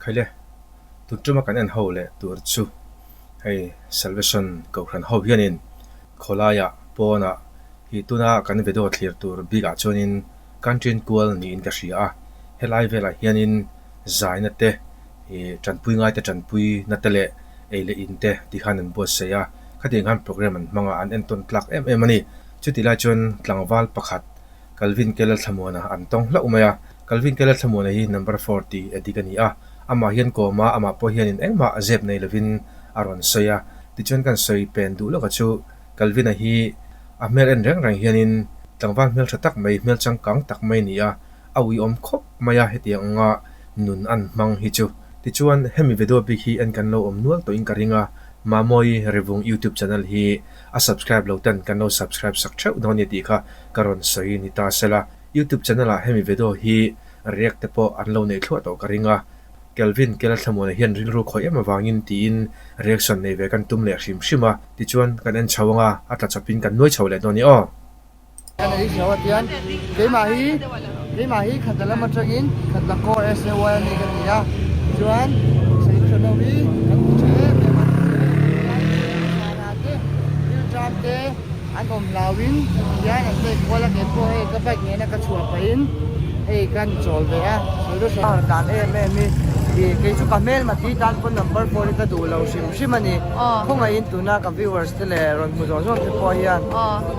Khaile, tun tuma kan en ho leh tur chu hei Salvation Kohhran ho hianin khawlaiah pawnah hi tuna kan video thlir tur bikah chuanin kan ṭin kual niin ka hria a, helai velah hianin zaina te ih ṭanpui ngaite ṭanpui na te leh ei leh in te ti khan an buatsaih a, khatiang khan program an hmang a, an entawn tlak em em a ni. Chutih lai chuan tlangval pakhat Calvin Keller Thlamuana an tawng hlauh mai a, Calvin Keller Thlamuana hi number four tih a dik a ni a, amah hian kawm a, amah pawh hianin engmah a zep nei lovin a rawn sawi a, tichuan kan sawi pen duh lawka chu Calvin-a hi a hmel en reng reng hianin tlangval hmel tha tak mai, hmel changkang tak mai a ni a, a uiawm khawp mai a hetiang anga nun an hmang hi chu. Tichuan hemi video bik hi en kan lo awm nual tawhin ka ring a, Mamawii Revung YouTube channel hi a subscribe lo ten kan lo subscribe sak theuh dawn a ni tih kha ka rawn sawi ni ta sela, YouTube channel ah hemi video hi react te pawh an lo neih thluah tawh ka ring a, Kelvin Kela Thlamuana hian rilru khawih em avangin tiin reaction nei ve kan tum leh hrim hrim a, tichuan kan en chho anga a tla chawpin kan nuai chho leh dawn i aw. Kan ei chho a tian keimah hi keimah hi khatla lam atangin khatla core SAY a ni ka ti a, chuan sawi tha lo hi kan ti tha em em a, zanah te rilṭam te An awm hlauin hian an vei kual a, keipawh hei ka bike nena ka chhuah pahin hei kan chawl ve a, sawi dan em em hi ih kei chu ka hmelma tih tan pawn number four hi ka duh lo hrim hrim a ni, khawngaihin tuna ka viewers te leh rawn hmu zawng zawng te pawh hian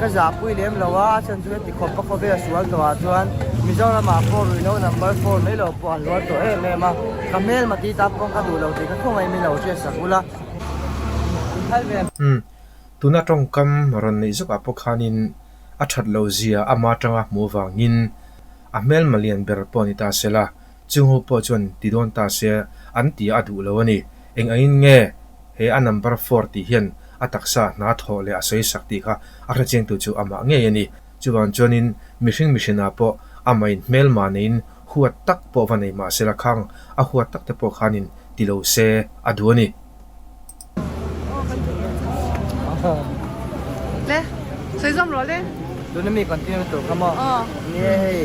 ka zahpui lem lo a, a chhan chu heti khawp a khawvel sual tawh ah chuan Mizoram ah pawh ruihhlo number four mai lo pawh a hluar tawh em em a, ka hmelma tih tan pawn ka duh lo tih ka khawngaih min lo hriatsak ula. Tuna tawngkam rawn neih zawkah pawh khanin a that lo zia ama atanga hmuh avangin a hmelma lian ber pawh a ni ta se la, chung ho pawh chuan ti dawn ta se an ti a duh lo a ni. Eng angin nge he a number four tih hian a taksa hna thawh leh a sawi sak tih kha a hrechiangtu chu amah ngei a ni. Chuvang chuanin mihring mihrinah pawh amahin hmelma neiin huat tak pawh va nei mah se la khang a huat tak te pawh khanin ti lo se a duh a ni. Le, sawi zawm rawh le. Tuna mi continue tur kha maw? Ni e hei,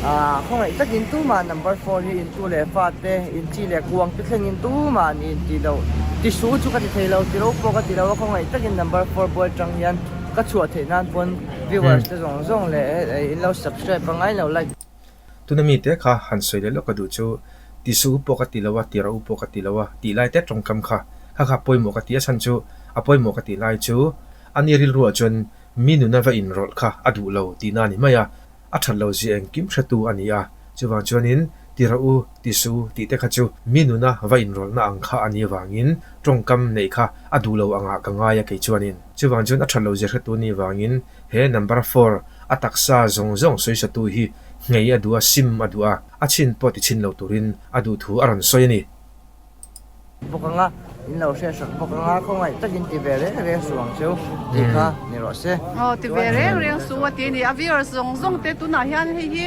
ah khawngaih takin tumah number four hi in tu leh fa te, in chi leh kuang te thlengin tumah an in ti lo. Ti su chu ka ti thei lo, ti ro pawh ka ti lo a, khawngaih takin number four buai tang hian ka chhuah theih nan pawn viewers te zawng zawng leh in lo subscribe a ngai lo like. Tuna mite kha han sawi leh lawk ka duh chu, ti suh u pawh ka ti lo a, ti rawh u pawh ka ti lo a tih lai te tawngkam kha kha kha pawimawh ka ti a chhan chu a pawimawh ka tih lai chu a ni rilruah chuan mi nuna va inrawlh kha a duh lo tihna a ni mai a, a that lo zia engkim hretu a ni a, chuvang chuanin ti rawh u, ti suh u tih te kha chu mi nuna va inrawlhna ang kha a nih avangin tawngkam neih kha a duh lo angah ka ngai a kei chuanin. Chuvang chuan a that lo zia hretu a nih avangin he number four a taksa zawng zawng sawisatu hi nghei a duh a, sim a duh a, a chhin pawh ti chhin lo turin a duh thu a rawn sawi a ni. Bawk anga, in lo hriat sak bawk anga, khawngaih takin ti ve reng reng suh ang cheu tih kha ni rawh se. Aw ti ve reng reng suh a ti a ni. A viewers zawng zawng te tunah hian hei hi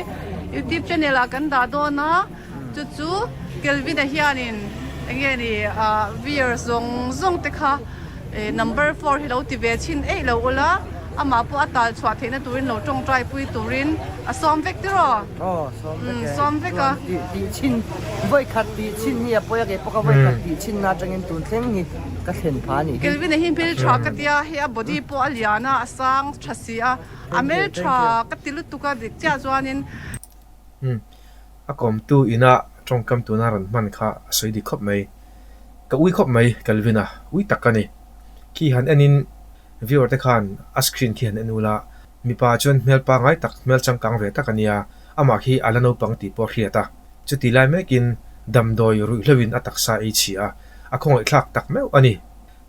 youtube channel ah kan dah dawn a, chu chu Kelvin-a hianin eng nge ni ah viewers zawng zawng te kha Number four hi lo ti ve chhin eih lo ula, amah pawh a tal chhuah theihna turin lo tawngtai pui turin a sawm vek tiraw? Aw, sawm vek e. Sawm vek a. Chuan tih chhin, vawi khat tih chhin hi a pawi a, kei pawh ka vawi khat tih chhin na atangin tun thleng hi ka thlen pha a nih hi. Kelvin-a hi hmel tha ka tia, hei a body pawh a lian a, a sang tha si a, a hmel tha ka ti lutuk a dik chiah chuanin. Umm, a kawmtu ina tawngkam tuna rawn hman kha a sawi dik khawp mai. Ka ui khawp mai Calvin-a, ui tak ka ni. Khi han enin viewer te khan a screen khi han en ula, mipa chuan hmel pangngai tak, hmel changkang ve tak a nia, amah khi a la naupang tih pawh a hriat a. Chuti lai mekin damdawi ruihhloin a taksa ei chhi a, a khawngaihthlak tak meuh a ni.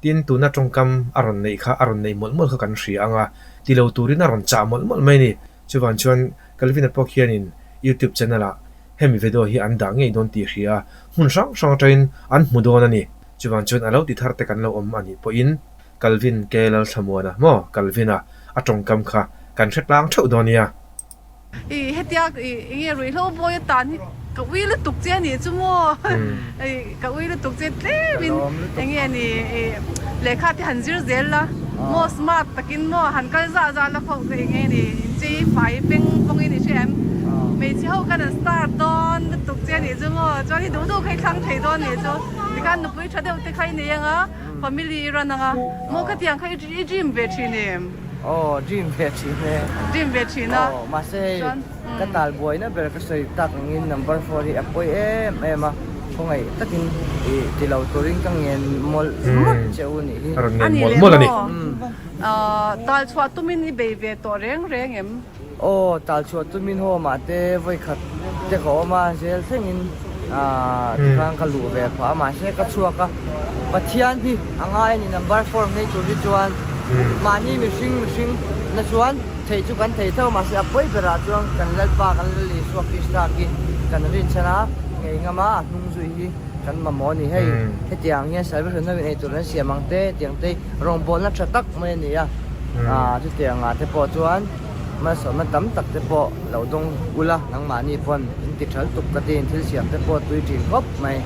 Tin, tuna tawngkam a rawn neih kha a rawn neih mawlh mawlh kha kan hria ang a, ti lo turin a rawn chah mawlh mawlh mai a ni. Chuvang chuan Calvin-a pawh khianin YouTube channel-ah hemi video hi an dah ngei dawn tih hria a, hmun hrang hrang atangin an hmu dawn a ni. Chuvang chuan a lo ti thar te kan lo awm a nih pawhin Calvin ke Lalthlamuana maw Calvin-a a tawngkam kha kan hre tlang theuh dawn nia. I hetia i enge ruihhlo bawi atan hi ka ui lutuk che a nih chu maw i ka ui lutuk che tlemin enge ni i lehkha te han zir zel la maw smart takin maw han kal zah zah la khawp enge ni inchei fai peng pawngin i hria em? Hmeichhe ho khan an star dawn lutuk che anih chu maw? Chuan i duh duh kha i thlang thei dawn nih chu. Tikhan nupui tha deuh te kha i nei anga family i run anga maw khatiang kha i dream ve thin em? Aw dream ve thin e. Dream ve thin a. Aw mahse hei ka tal buaina ber ka sawi tak angin number four hi a pawi em em a khawngaih takin i ti lo turin ka ngen mawlh mawlh che u nih hi. A rawn ngen Ani mawlh leh mawlh a ni. maw? Tal chhuah tumin i bei ve tawh reng reng em? Aw, tal chhuah tumin home ah te vawi khat te ka awm a, zel thlengin tikhan ka luh ve phah a, mahse ka chhuak a, Pathian hi a ngai a ni number four ngei tur hi chuan mahni mihring mihring na chuan theih chu kan thei tho mahse a pawi berah chuan kan Lalpa kan Lal Isua Krista khi kan rinchhan a, ngei ngam a, a hnung zui hi kan mamawh a ni. Hei hetiang hian salvation ho in eitur an siam ang te hetiang te rawngbawlna tha tak mai a ni a, chutiangah te pawh chuan. Malsawmna tam tak te pawh lo dawng ula nangmahni pawn in ti thal tuk ka tiin thil siam te pawh tui thin khawp mai.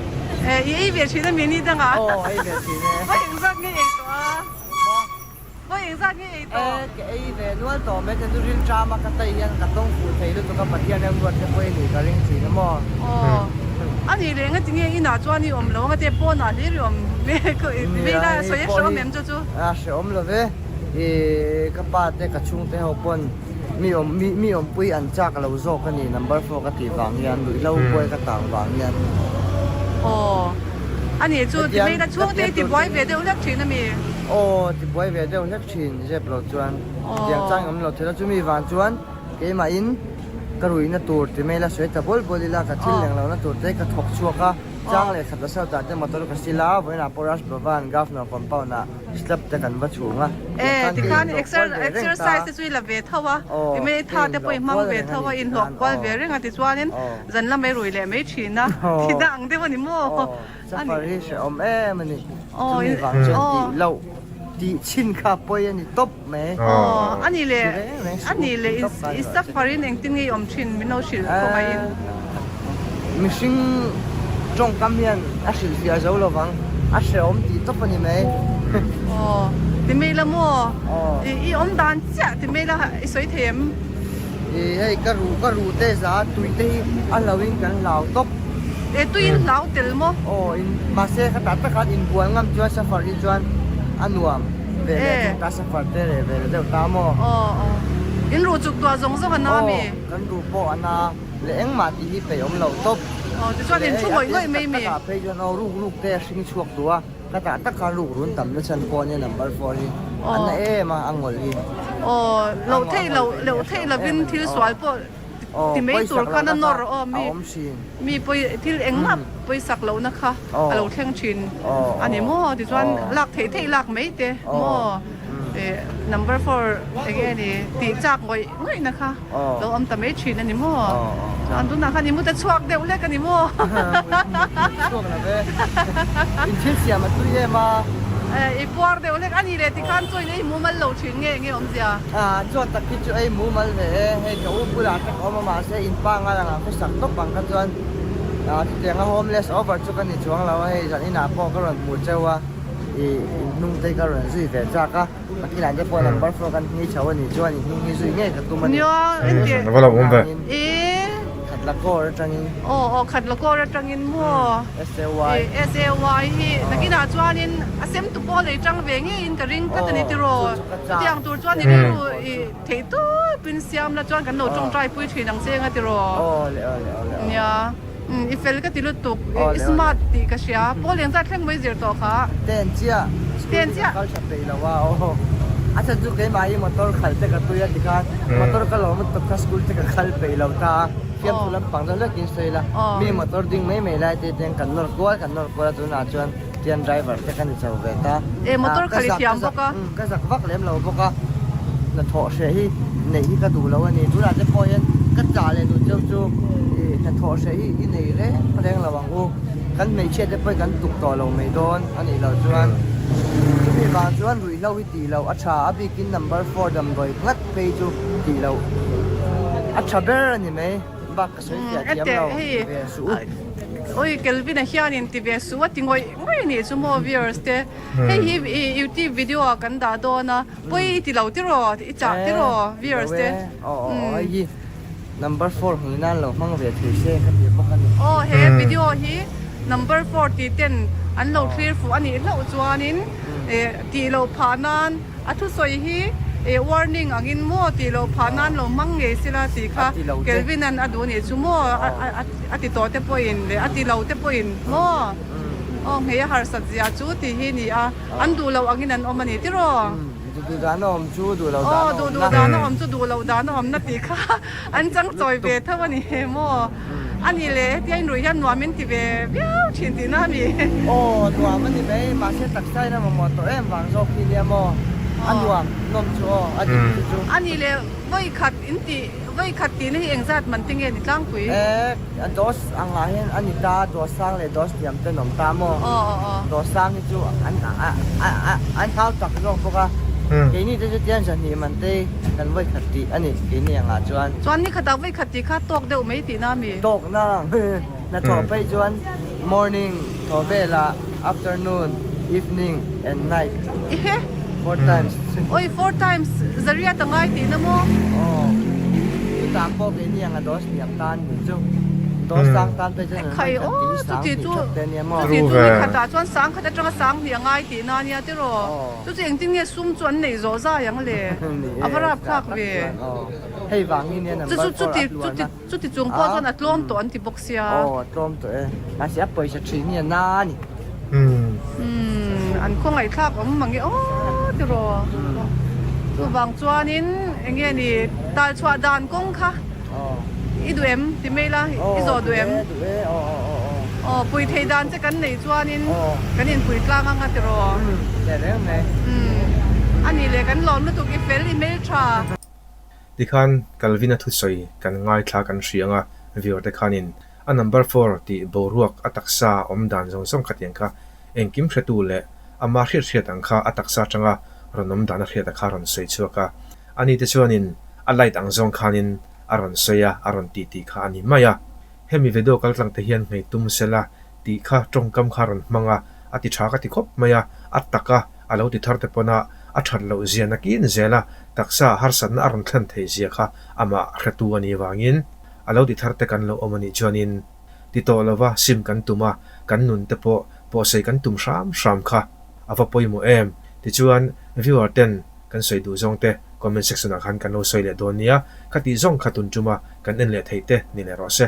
E i ei ve thin a mi ni dangah. Aw ei ve thin e. Vawi engzat nge ei tawh a? Maw? Vawi engzat nge ei tawh? E ka ei ve nual tawh mai chuan chu rilṭam a ka tai hian ka tawng fuh thei lutuk a Pathian remruat te pawh i nih ka ring thin a maw? Aw a nih leh engati nge inah chuan i awm lo anga te pawnah hlir i awm vei lai a sawi a hrehawm em chu chu? A hrehawm lo ve. Ih ka pa te ka chhungte ho pawn mi awm mi mi awmpui an chak lo zawk a ni number four ka tih vang hian ruihhlo buai ka tang vang hian. Aw a nih chu ti mai la chhungte i ti buai ve deuh hlek thin a mi? Aw ti buai ve deuh hlek thin zep lo chuan tiang chang awm lo thei lo chumi vang chuan keimah in ka ruihna tur ti mai la sawi ta bawl bawl ila ka thil leng lohna tur te ka thawk chhuak a chang leh khat la sawtah te motor ka sil a vawiinah pawh Raj Bhavan Governor compound ah Slab te kan va chhung a. E, tikhan exercise te chu i la ve tho a, ti mai tha te pawh i hmang ve tho a, inhlawk kual ve reng a, tichuanin zan lamah i rui leh mai thin a, thi dah ang deuh a ni maw? Aw, safar hi hrehawm em a ni, chumi vang chuan tih loh, tih chhin kha pawi a ni tawp mai. Aw, a nih leh, a nih leh i safar in engtin nge i awm thin min lo hrilh khawngaihin? Mihring tawngkam hian a hrilhfiah zo lo vang, a hrehawm tih tawp a ni mai. Aw, ti mai la maw? I awm dan chiah ti mai la i sawi thei em? I hei ka ruh ka ruh te za tui te hi a hlo in kan hlau tawp. E tui in hlau tel maw? Aw, in mahse ka tah tak khan inbual ngam chuan safar hi chuan a nuam ve leh thung ta safar te reh ve leh deuh ta maw? Aw aw, in ruh chuk tuah zawng zawng a na mi? Aw, kan ruh pawh a na. Leh engmah tih hi peih awm lo tawp. Aw tichuan in thu ngawih ngawih mai mi. Takah phei chuan aw ruk ruk te a hring chhuak duh a, ka tah tak khan ruk run tam na chhan pawh ania number four hi a na em a, a ngawlh hi. Aw loh theih loh loh theih lovin thil sual pawh ti mai tur khan a nawr aw mi mi pawi thil engmah pawisak lohna kha a lo thleng thin a ni maw tichuan lak theih theih lak mai te maw number four enge ni tih chak ngawih ngawih na kha. Lo awm ta mai thin a ni maw? Chuan tunah khan i mu ta chhuak deuh hlek a ni maw? Chhuak lo ve. In thil siam a tui em a. I puar deuh hlek a ni le tikhan chaw in ei mumal lo thin nge nge awmzia? Chaw tak hi chu ei mumal ve e. Hei ka u bulah tak a awm a mahse in pa ngal angah khaw sak tawp ang kha chuan chutianga homeless over chu ka ni chuang lo a hei zan inah pawh ka rawn hmu cheu a i in hnung te ka rawn zui ve chak a. Pakil ah te pawh number four kan hni chho a nih chuan i hnung hi zui ngei ka tum a ni. Nia, engti? A va lo awm ve. Khatlakawr atangin. Aw aw Khatlakawr atangin maw? SAY. SAY hi nakinah chuanin a sem tu pawh lei tang ve ngeiin ka ring tlat a ni tiraw? Chutiang tur chuan i rilru i theih tawpin siam la chuan kan lo tawngtai pui thin ang che anga tiraw? Aw le aw le aw le. Nia, i fel ka ti lutuk, i smart tih ka hria. Pawl eng zat thleng mai zir tawh kha. Ten chiah, school hi ka kal tha peih lo a aw. A chhan chu keimah hi motor khalh te ka tui a tikhan motor ka lawm lutuk kha school te ka kal peih lo ta a. Fiamthu lampang deuh hlekin sawi ila, mi motor ding mai mai lai te ten kan nawr kual kan nawr kual a tunah chuan tian driver te ka ni chho ve ta. Motor khalh i thiam bawk a. Ka zak vak lem lo bawk a, hnathawh hreh hi neih hi ka duh lo a ni. Tunah te pawh hian ka chah leh duh cheu chu ih hnathawh hreh hi i nei reng reng lo ang u. Kan hmeichhia te pawhin kan tuk tawh lo mai dawn a nih loh chuan chumi vang chuan ruihhlo hi tih loh a tha a bikin number four damdawi ngat phei chu tih loh a tha ber a ni mai bak ka sawi fiah thiam lo ti ve suh u. Oi Kelvin-a hianin ti ve suh a ti ngawih ngawih nih chu maw viewers te hei hi youtube video ah kan dah dawn a pawi i ti lo tiraw i chah tiraw viewers te. Aw aw hei hi. Number four hmuh nan lo hmang ve thei se ka ti bawk a ni. Aw he video hi number four tih ten an lo thlir fuh a nih hlauh chuanin eh tih loh phah nan a thusawi hi eh warning angin maw tih loh phah nan lo hmang ngei sila tih kha Kelvin an a duh nih chu maw a ti tawh te pawhin leh a ti lo te pawhin maw aw nghei a harsat zia chu tih hi ni a an duh loh angin an awm a ni tiraw. Duh duh dan a awm chu duh loh dan a awm na. Aw duh duh dan a awm chu duh loh dan a awm na tih kha an chang chawi ve tho a ni he maw? A ni le hetia in ruih hian nuam in ti ve viau thin tihna a ni. Aw nuam a ni mai mahse taksa in a mamawh tawh em vang zawk hi nia maw? A nuam nawm chu aw a dik chu chu. A ni le vawikhat in tih vawikhat tihna hi engzat man te nge ni tlangpui? E dose angah hian a ni ta dose sang leh dose hniam te an awm ta maw? Dose sang hi chu an an hau tak zawk bawk a, keini te chu tian zahnih man te kan vawikhat tih a ni keini angah chuan. Chuan ni khatah vawikhat tih kha tawk deuh mai tihna a mi? Tawk na hnathawh phei chuan morning thawh velah afternoon evening and night four times. Oi four times zariat a ngai tihna maw? Aw chutah pawh keini anga dose hniam tan ni chu dose sang tan phei chuan an Khai vawikhat aw tih sang chuti hnih chu that te ania maw? Chuti chu ni khatah chuan sang khat atanga sang hnih a ngai tihna ania tiraw? Chu chu engtin nge sum chu an neih zawh zai ang le? A va rap thlak ve. Hei vang hi nia number four a hluan a. Chuti chung pawh chuan a tlawm tawh an ti bawk sia. Aw a tlawm tawh e. Mahse a pawisa thin hi a na a ni. Umm an khawngaihthlak awm mang e aw tiraw. Chuvang chuanin eng nge ni talchhuah dan kawng kha i duh em ti mai la i zawh duh em? Aw pui thei dan che kan neih chuanin kan inpui tlang anga tiraw. Umm a nih leh kan lawm lutuk i fel i hmeltha. Tikhan Calvin-a thusawi kan ngaithla kan hria anga viewer te khanin a number four tih boruak a taksa awm dan zawng zawng khatiang kha engkim hretu leh ama hriat hriat ang kha a taksa atanga rawn awm dan a hriat a kha rawn sawi chhuak a. Ani te chuanin a light ang zawng khanin a rawn sawi a, a rawn tih tih kha a ni mai a. Hemi video kaltlang te hian hmei tum sela tih kha tawngkam kha rawn hmang a, a ti tha ka ti khawp mai a, a tak a, a lo ti thar te pawn a, a that loh zia nakin zel a, taksa harsatna a rawn thlen theih zia kha amah hretu a nih vangin a lo ti thar te kan lo awm a nih chuanin ti tawh lova sim kan tum a, kan nun te pawh pawhsei kan tum hram hram kha a va pawimawh em? Tichuan viewer ten kan sawi duh zawng te comment section ah khan kan lo sawi leh dawn nia, kha tih zawng kha tun tum a kan en leh theih te ni leh rawh se.